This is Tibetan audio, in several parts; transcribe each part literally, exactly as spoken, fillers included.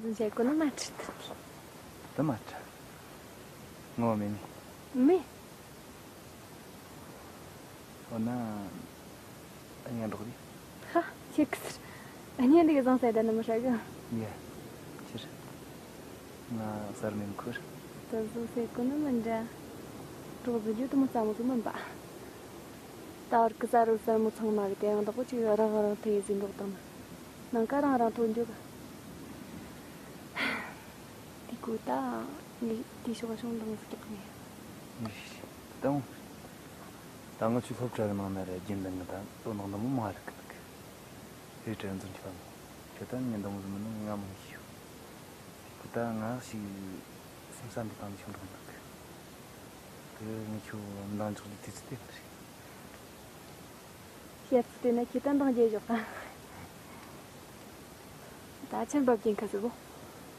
འཛིན་བྱེད་དགོས་ནི་མ་འཁྲུལ་ཐུབ་ཀྱི། དུ་མ་འཁྲུལ། ངོ་མེད་ནི། མེད། འོ་ན། གཉེན་སྒྲོག་རེད། ཧ། ཁྱེད་ཀྱི་ཟེར། གཉེན་འདི་གི་བཟང་ས་ད་ནི་མི་ཧྲ་གི། ཡ། ཕྱིར། ང་གསར་མིན་ཁུར། དུ་བཟོ་ཟེར་གོ་ནི་མི་འདྲ། གྲོགས་བཟོ་རྒྱུ་དུ་མི་རྩ་མོ་ཟིག་མིན་པ། ད་བར་གི་གསར་རུ་གསར་མོ་ཚང་མ་གི་དེ་ཡང་བདག་པོ་ཅིག་རང་རང་ཐུག་ཡི་ཟིན་འདུག་དང་། ནང་ཀ་རང་རང་ཐོན་རྒྱུ་གི། དེ་གོ་ད་ངས་དེ་ཤོག་ཤོང་འདང་སྐྱག་ནས། ཨིཤ། དང་། ད་ང་ཚོའི་སློབ་གྲྭ་གི་ནང་ན་རེ་རྒྱུན་ལྡན་གི་ད་དོ་སྣང་འདི་མོ་མ་རེད་གི་འདུག་གི། རེད་དྲན་འཛིན་གྱི་ལམ། ཁྱོད་ད་ངས་འདང་ཟིན་མི་ནུ་ང་མང་ཤིའོ། དེ་གོ་ད་ང་ཞིག་སེམས་ས་འདི་དང་ཆུང་འདུག་འདུག་གི། དེ་ངས་ཁྱོད་འདང་འཇོག་རྒྱུ་དུས་ཚོད་དེ་མ་རེད། བཤད་ཚུལ་དེ་ན་ཁྱེད་ད་འདང་རྒྱས་ཞོག་ག་ད་ཆར་འབབ་ཀྱིན་ཁ་ཟིག་གོ།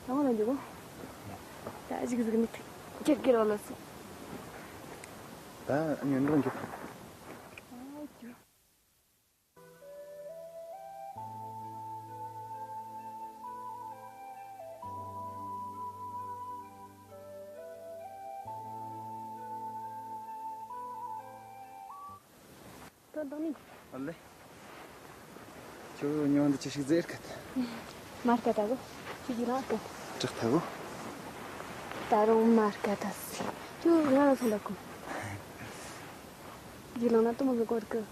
ད་ང་ལ་འཇུག་གོ། ད་ཞིག་ཟིག་ནི་ཁྱེད་ཀྱི་རོ་ལ་སོ། ད་ཉོན་རོ་འཇུག་ཨ་ཅུ། ད་འདང་ནི། ཨ་ལེ། ཁྱོད་ཉོན་འདི་ཅི་ཞིག་ཟེར་གི། མར་ཀ་ད་གོ། ཁྱོད་ཀྱི་རང་ཀ། དྲག་ཐལ་གོ། ད་རུང་མར་ཀ་ད་སི། ཁྱོད་ང་ལ་སོང་ད་གོ། རྒྱུགས་ལངས་ན་དུ་མོ་མི་གོ་ར་གི།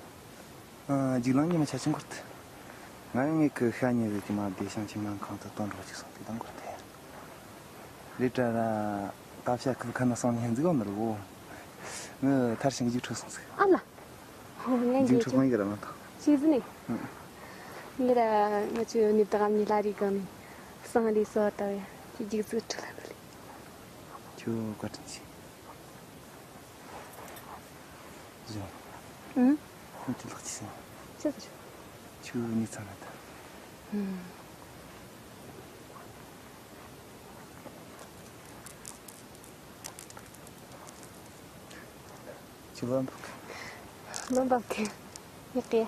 ཨ། རྒྱུགས་ལངས་ཉི་མ་ཆ་ཆེན་འཁོར་ཏེ། ང་ཡང་ངེད་ཀྱི་ཤ་ཉེ་ཟིག་གི་མ་བདེ་ཤང་ཆེན་མང་ཁང་དུ་སྟོན་རོགས་ཅིག་སོང་དེ་དང་འཁོར་ཏེ། ལི་ཏྲ་ར། ད་བྱ་ཁུལ་ཁ་ན་སང་ཉིན་ཟིག་འོ་ནི་རུ། ངི་ཐར་ཞིང་རྒྱུགས་འཕྲོད་སོང་ཟིག་ཨ་ལ། ཧོ་ངན་རྒྱུགས་འཕྲོད་ཁང་ཡིག་ར་མ་དང་། ཤེས་ཟིན་ནི། ངི་ར་ང་ཚོའི་ནི་བདག་གམ་ཉི་ལ་རི་གམ་སང་རི་སོ་ད་ཡ་ཁྱི་རྒྱུགས་ཚུལ་ཁྲི་ལ་ལི། ཁྱོད་བཀའ་དྲིན་ཆེ། བཟོ། ཨུ། ཁོང་གི་ལག་ཆས་ཟིན། ཆི་ཟེར། ཆུ་ནི་ཚ་ན་ད། ཨུ། ཆུ་བ་འབབ་གི། བ་འབབ་གི། ཡག་གི།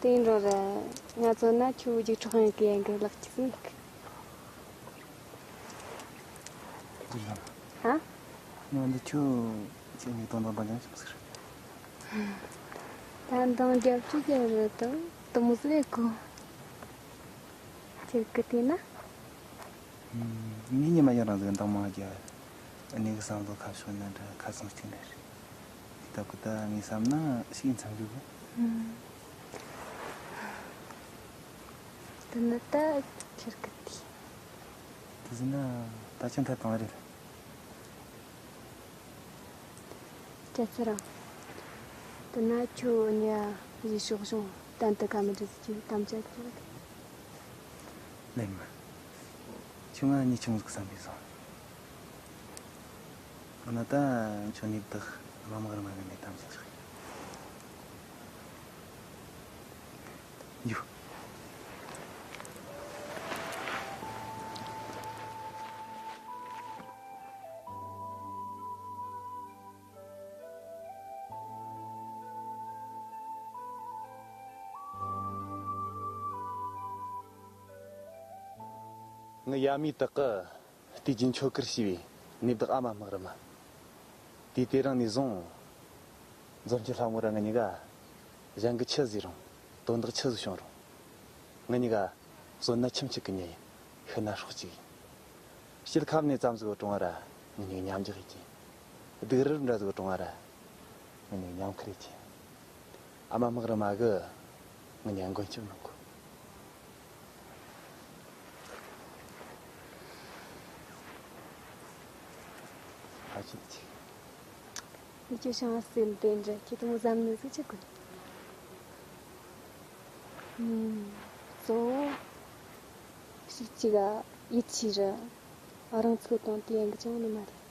དེ་ཡིན་རོ་ར། ང་ཚོ་ན་ཆུ་རྒྱུག་འཕྲོག་ཡིན་གི་ཡན་གི་ལག་ཆས་ཟིན་ལག་གི། ཧ། ང་འདི་ཁྱོད་ཁྱེད་ནས་དོན་དག་འདང་རྒྱག་ཅིག་ཟེར། ད་འདང་རྒྱབ་ཅིག་རྒྱབ་རེད་དོ། དུ་མོ་ཟེར་གོ། ཁྱེད་ཀི་དེ་ན། ངས་ཉི་མ་ཡང་རང་ཟིག་འདང་མ་རྒྱབ། གནས་གི་བསམ་བློ་ཁ་ཕྱོགས་ན་འདྲ་ཁ་སང་སྟེང་རེད། དེ་ལྟ་གི་ད་ངས་བསམ་ན་ཞིག་འཚམ་རྒྱུ་གོ། དེ་ནི་ད་ཁྱེད་ཀི་དེ། དེ་ཟིན་ན་ད་ཅི་འཐད་བཏང་རེད། སྐྱ་ཚེ་རིང་། དེ་ན་ཁྱོད་གཉིས་ཡི་ཕྱོགས་ཤོང་གཏན་དུ་ཀ་མི་འདྲི་ཟིག་གི་དམ་བཅའ་ཟིག་ལེན་མི། ཁྱོད་ང་གཉིས་ཆུང་ཟིག་བསམ་པའི་བཟང་། འོ་ན་ད་ཁྱོད་ནི་བདག་མ་མགར་མ་གི་མེད་དམ་བཅའ་ཟིག་ཡོད། ངི་ཡ་མི་དག་གི་ལྟས་ཀྱི་མཆོད་ཀིར་ཞུས་པའི་ནི་བདག་ཨ་མ་དམག་རི་མ། དུས་དེ་རིང་ནས་བཟུང་། འཛོམས་ཀྱི་ལྷ་མོ་ར་ང་གཉིས་ཀ་གཞན་གྱི་ཆི་ཟིག་རུང་དོན་དག་ཆི་ཟིག་བྱུང་རུང་། ང་གཉིས་ཀ་བཟོད་ན་ཁྱིམ་གཅིག་གི་མྱི་ཡིན། ཤི་ན་སྲོག་གཅིག་ཡིན། དཔྱིད་ཁ་ནས་ཙམ་ཟིག་གི་གྲོང་བ་ར་ང་གཉིས་མཉམ་འཇགས་ཡིན་གྱི། སྡུག་རུ་འདྲ་ཟིག་གི་གྲོང་བ་ར་ང་གཉིས་མཉམ་ཁུར་ཡིན་གྱི། ཨ་མ་དམག་རི་མ་གི་ང་གཉིས་མགོན་སྐྱབས་གནང་གོ། ཕ་ཆེན་ཆེ། ཡིད་ཀྱི་བྱང་སེམས་དེ་འདྲ་ཁྱེད་དུ་མོ་ཟམ་ནས་ཟིག་ཆེ་གོ། ཨུམ། གཙོ་བོ་ཞིག་གཅིག་ག་ཡིད་ཆེས་ར་རང་ཚུགས་དང་དེ་ཡང་གི་ཅང་ནི་མ་རེད།